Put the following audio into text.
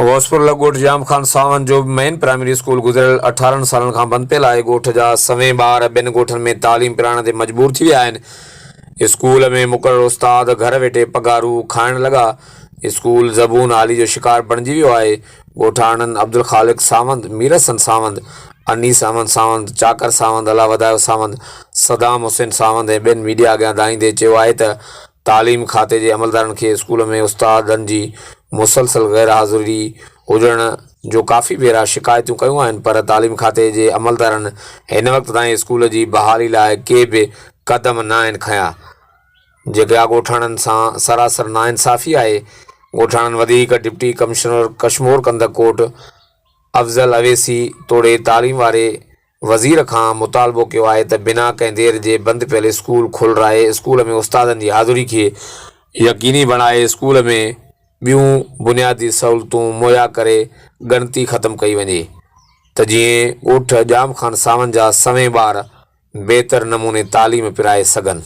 غوثپور لڳ ڳوٺ ڄام خان ساوند جو مين پرائمري اسڪول گذريل 18 سالن کان بند پيل آهي، ڳوٺ جا سوين ٻار ٻين ڳوٺن ۾ تعليم پرائڻ تي مجبور ٿي ويا آهن، اسڪول ۾ مقرر استاد گهر ويٺي پگهارون کائڻ لڳا، اسڪول زبون حالي جو شڪار بڻجي ويو آهي، ڳوٺاڻن عبدالخالق ساوند، ميرحسن ساوند، انيس احمد ساوند، چاڪر ساوند، الله وڌايو ساوند، صدام حسين ساوند ۽ ٻين ميڊيا اڳيان دانهيندي چيو آهي ته تعليم کاتي جي عملدارن کي اسڪول ۾ استادن جي مسلسل غير حاضري هجڻ جو ڪافي ڀيرا شڪايتون ڪيون آهن پر تعليم کاتي جي عملدارن هن وقت تائين اسڪول جي بحالي لاء ڪي به قدم ناهن کنيا جيڪا ڳوٺاڻن سان سراسر ناانصافي آهي ڳوٺاڻن وڌيڪ ڊپٽي ڪمشنر ڪشمور ڪنڌڪوٽ افضل اويسي توڙي تعليم واري وزير کان مطالبو ڪيو آهي ته بنا ڪنهن دير جي بند پيل اسڪول کولرائي اسڪول ۾ استادن جي حاضري کي يقيني بڻائي اسڪول ۾ ٻيون بنيادي سهولتون مهيا ڪري ڳڻتي ختم ڪئي وڃي ته جيئن ڳوٺ ڄام خان ساوند جا سوين ٻار بهتر نموني تعليم پرائي سگهن.